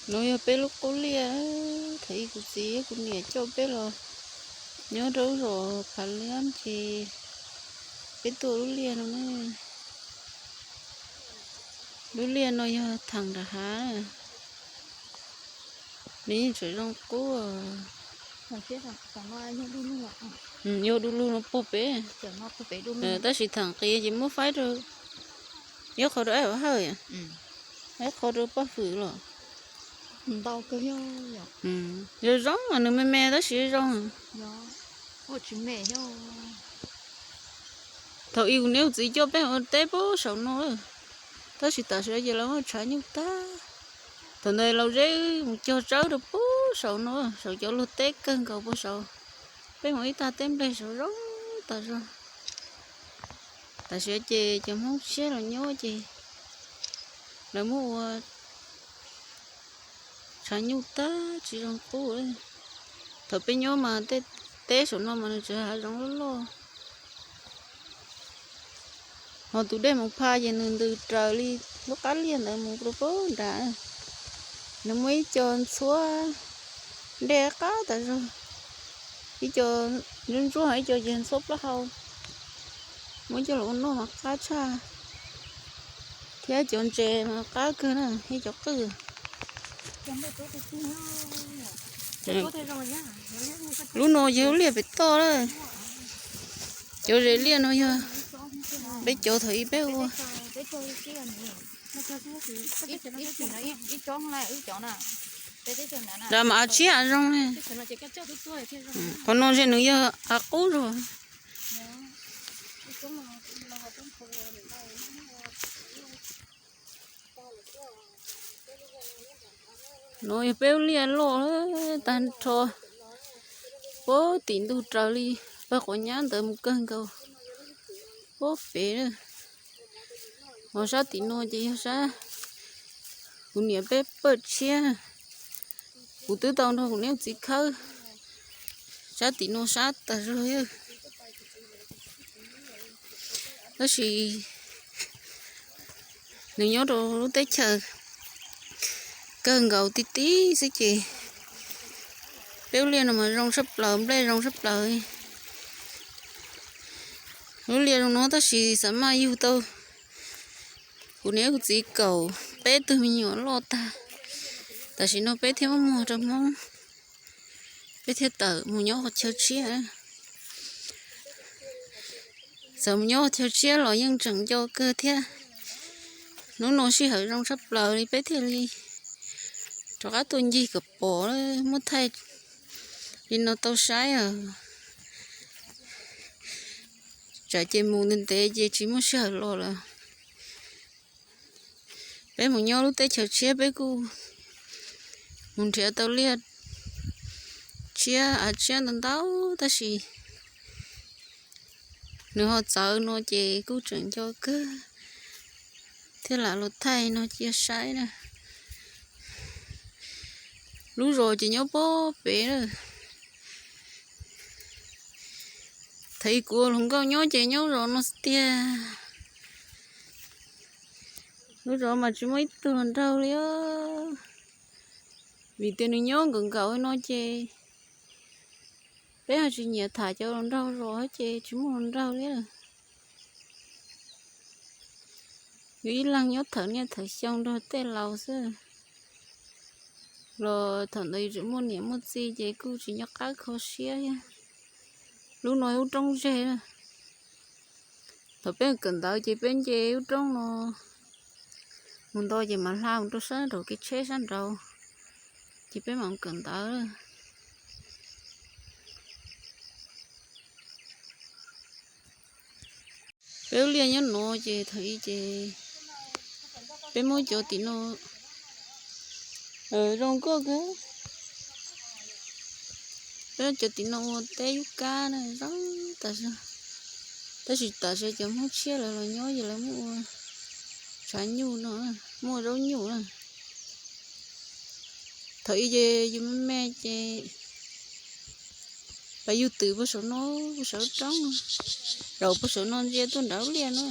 Nuav yog peb lub qub liaj, thaum ub kuv txiv kuv niam coj peb los nyob rau lub zos Phav Liab ces peb tuaj lub liaj no na. Lub liaj no yog thaam nram hav, nws yeej tseem zoo qub. Yog du lug no puag pem, tab sis thaam qis ces muab faib rau, ib qho rau Aib Hawj, ib qho rau Paj Fwm los. Zoo zoo, nws me me tab sis zoo. Thaum ub kuv niam kuv txiv coj peb ua teb puag saum no, tab sis tam sim no ces lawv muab tshav nyuj tag. Thaum ntawd laus zeb mus cog tsawb rau puag saum no, saum cov luag teb kawg nkaus puag saud. Peb mus ib tag teb nplej saud zoo tas zog. Tam sim no ces cov Hmoob tshiab los nyob ces lawv muab ua tshav nyuj tag tsis zoo qub. Thaum peb nyob mas tej teb saum no mas nws tseem hav zoov loj loj. Ho tus dej Moos Pha ces nws ntws raws li lub qab liaj ntawd mus rau puag nrad. Nws muaj ib co ntxhuab dej qab tas zog, ib co ntsuab ntsuab, ib co ces ntxhuab plaub hau. Muab coj los ua noj mas qab tshaj, thiab cov ntses mas qab kawg na, ib co qwj. Lub no yog lub liaj pem toj lawm. Cov zes liaj no yog peb cov thaum ub peb ua. Nram mas av tshiab av zoo ne. Qhov no ze nws yog av qub zog. No yog peb lub liaj loj tag nrho, puag tim ntug raws li pawg quav nyab ntawd mus kawg nkaus puag pem. Ho sab tim no ces yog sab kuv niam peb pawj tshiab, kuv twb tau nrog kuv niam txiv khawb. Sab tim no sab tas zog, tab sis nws nyob rau lub teb chaws kawg nkaus ti ti xwb ces peb lub liaj no mas zoo tshaj plaws, nplej zoo tshaj plaws. Lub liaj zoo no tab sis xav maj yug tau kuv niam kuv txiv kaum peb tug me nyuam loj tag, tam sim no peb thiaj muab muag rau Hmoob, peb thiaj tawm mus nyob qhov chaw tshiab. Txawm mus nyob qhov chaw tshiab los yeej tseem nco kawg thiab. Hnub no sij hawm zoo tshaj plaws li peb thiaj li rov qab tuaj ncig kom pom, muab thaij li no tau saib os. Tsam ces mus ntev ntev ces tsis muaj sij hawm los lawm. Peb mus nyob lub teb chaws tshiab peb kuj mus nrhiav tau liaj tshiab av tshiab ntau ntau tab sis nws ho txawv no ces kuj tseem nco kawg thiab lam los thaij no cia saib na. Lub zos ces nyob puag pem lawm. Thaum ub kuv ua hluas nkauj nyob ces nyob zos no xwb tiag. Lub zos mas tsis muaj ib tug hluas nraug li os. Vim tias nws nyob nkaum nkaum no ces peb ho tsis nyiam tham cov hluas nraug zos ces tsis muaj hluas nraug li. Yus ib leeg nyob thawm niaj thawm xyoo nrog tej laus xwb. Los thaum ntawd yus tseem muaj niam muaj txiv ces kuj tsis nco qab kho siab thiab. Lub no ib lub roob zeg. Thaum peb kawm ntawv ces peb nce lub roob no mus nto ces mam hla mus rau sab nraum kev tsheb sab nraud, ces peb mam kawm ntawv. Peb lub liaj nyob no ces thaum ub ces peb muab cov tim no, zoo nkauj kawg. Peb cov tim no ua teb yub kab na, zoo tas zog. Tab sis tam sim cov Hmoob tshiab lawv los nyob ces lawv muab ua tshav nyuj no, muab ua zaub nyuj na. Thaum ub ces yus me me ces pab yug twm puag saum no, puag saum roob, zaum puag saum no ntsia tuaj nram lub liaj no.